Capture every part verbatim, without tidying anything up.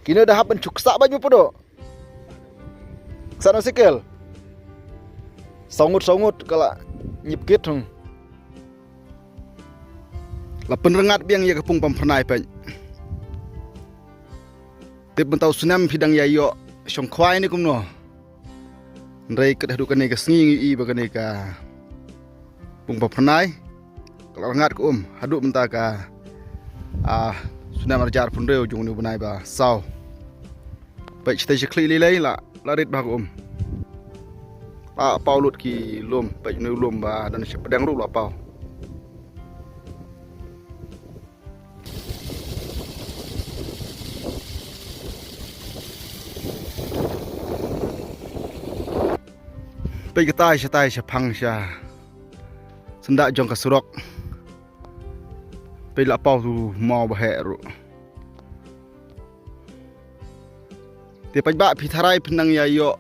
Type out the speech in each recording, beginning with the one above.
Kine da hap ban chuksa ba nyu podo. Sa no sikel. Saw ngut saw ngut ka la nyip kit hung. La pynrngat biang ïa ka pung pamphyrnai peit. Tip mynta u snem phi dang ïa ïoh shong khwai ne kumno. Hynrei kat haduh kane ka sngi ngi i ba kane ka pung pamphyrnai ka la rngat ka um haduh mynta ka, ah, snem arjar pynriew jong une u bnai ba saw. Peit shatei sha khlieh lei lei la, la rit bha ka um. La paw lut ki lum, peit une u lum ba don sha pdeng ruh la paw. Peit katai shatai shaphang sha syndah jong ka surok. Peit la paw tu maw ba heh ruh. Te peit ba phi tharai phin nang ïa ïoh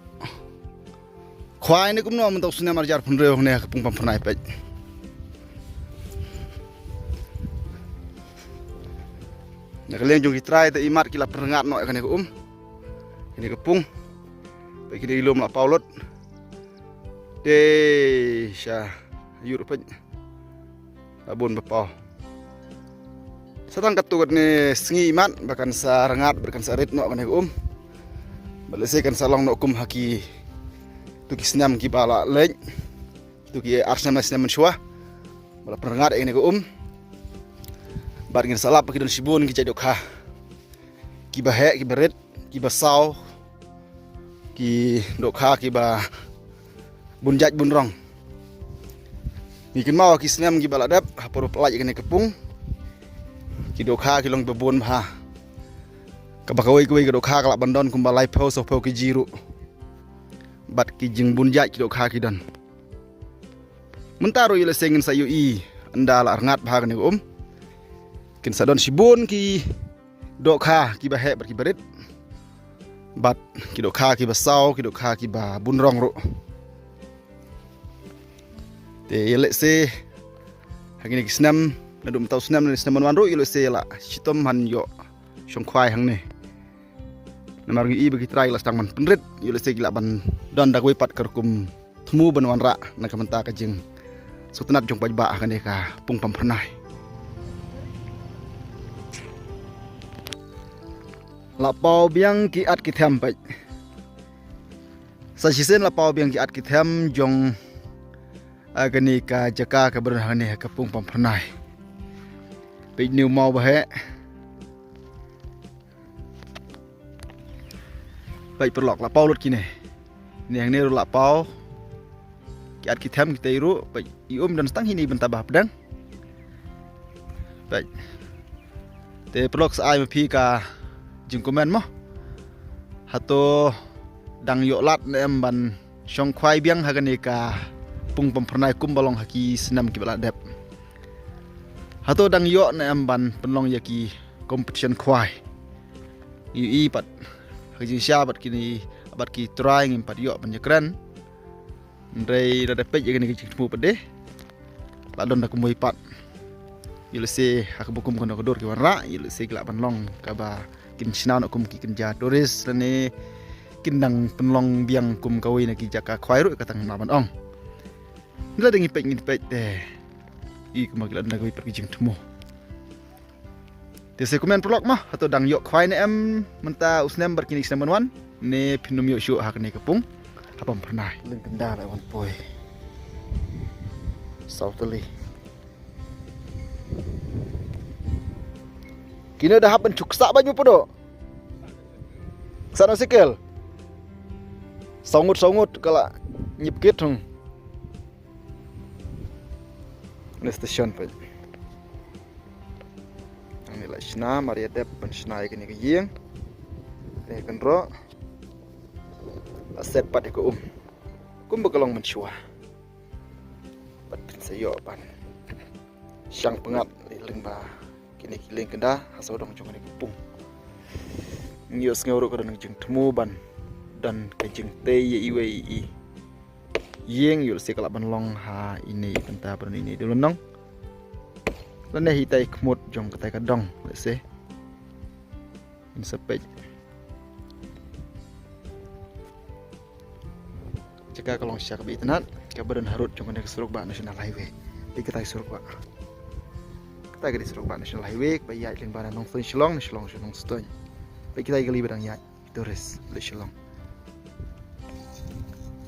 khwai ne kumno mynta u snem arjar pynriew ne ka pung pamphyrnai peit. Na ka liang jong ki trai te imat ki la pynrngat noh ïa kane ka um. Kane ka pung. Peit kine ki lum la paw lut. Te sha ïur peit. La bun ba paw. Sa tang katto katne sngi imat ba kan sa rngat ba kan sa rit noh kane ka um. Ba lehse kan sa long noh kum ha ki tu ki snem kiba la leit. Tu ki ar snem lai snem mynshuwa. Ba la pynrngat ïa kane ka um. Bad ngin sa lap ba ki don shibun ki jait dohkha. Kiba heh kiba rit. Kiba saw, ki dohkha kiba bun jait bun rong. Ngi kynmaw ki snem kiba la dep, ha por ba pynlait ïa kane ka pung, ki dohkha ki long ba bun bha. Kaba kawei kawei ka dohkha ka lah ban don kumba laiphew sawphew kg ruh. Bad ki jingbun jait ki dohkha ki don. Mynta ruh ïa lehse ngin sa ïohi ynda la rngat bha kane ka um. Kin sa don shibun ki dohkha kiba heh bad kiba rit. Bad ki dohkha kiba saw, ki dohkha kiba bun rong ruh. Te ïa lehse ha kine ki snem, naduh mynta u snem, ne snem ban wan ruh, ïa lehse la shitom ban ïoh shong khwai hangne. Namar ngi i ba ki trai la sdang ban pynrit, ïa lehse ki lah ban don da kawei pat ka rukom thmu ban wanrah na ka bynta ka jingsngewtynnat jong paidbah ha kane ka pung pamphyrnai. La paw biang ki at ki them peit. Sa shisien la paw biang ki at ki them jong, ah, kane ka jaka kaba don ha kane ka pung pamphyrnai. Peit une u maw ba heh. Peit paralok la paw lut kine. Kine hangne ruh la paw. Ki at ki them kitei ruh peit i um don tang hine bynta ba hapdeng. Peit. Te paralok sa ai ma phi ka jingkomen mo. Hato dang ïoh lad ne em ban shong khwai biang ha kane ka pung pamphyrnai kumba long ha ki snem kiba la dep. Hato dang ïoh ne em ban pynlong ïa ki competition khwai. Ngi i pat ha ka jingshisha bad kine bad ki trai ngim pat ïoh ban ïakren. Hynrei lada peit ïa kane ka jingthmu pat de la don da kumwei pat. Ïa lehse ha kaba kum kano ka dur ki wanrah ïa lehse ki lah ban long kaba kin shna noh kum ki kynja tourist lane kin dang pynlong biang kum kawei na ki jaka khwai ruh kata ngim lah ban ong. Ngi la dang ngi peit ngi peit te i kumba ki la don da kawei pat ki jingthmu. Te sa comment paralok mo hato dang ïoh khwai ne em mynta u snem bad kine ki snem ban wan ne phin ym ïoh shuh ha kane ka pung ha pamphyrnai. Lyngkynda la wan poi. Saw tylli. Kine da hap ban chuksa ba nyu podo. Sa no sikel. Saw ngut saw ngut ka la nyip kit hung. Kane station peit. Hangne la shna mar ïa dep ban shna ïa kane ka ïing. Kane ka kynroh. La set pat ïa ka um. Kumba ka long mynshuwa. Bad phin sa ïoh ban shang pyngngad lyngba kine ki lyngkynda ha sawdong jong kane ka pung. Ngi ïohsngew ruh ka don ka jingthmu ban don ka jingtei ïa iwei i ïing ïoh lehse ka lah ban long ha ine i bynta ba don ine i dewlynnong. Lane hitai khmut jong katai ka dong lehse. Ngin sa peit. Ka ka long sha kaba itynnad kaba don harud jong kane ka surok bah National Highway. Peit kata ka surok bah. Kata ka dei surok bah National Highway kaba ïaid lyngba na Nongstoiñ Shillong, na Shillong sha Nongstoiñ. Peit kata ka kali ba dang ïaid tourist leit Shillong.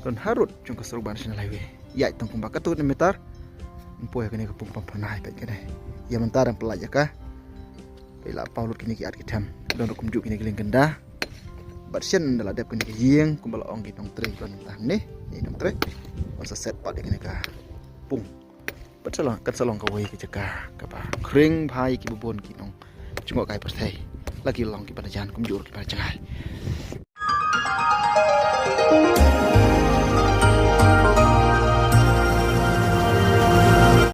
Don harud jong ka surok bah National Highway. Ïaid tang kumba katto katne meter. Poi ha kane ka pung pam phanai peit kane. Ïa mynta dang pynlait ïa ka. Peit la paw lut kine ki at ki them. Don ruh kumjuh kine ki lieng kynda. Bad shen da la dep kine ki ïing kumba la ong ki nongtrei ki don mynta hangne. Ni nongtrei. Ban sa set pat ïa kine ka pung. Bad sa long, kan sa long kawei ka jaka kaba khring bha ïa kiba bun ki nongjngohkai pyrthei. La ki long kiba na jan kumjuh ruh kiba na jngai.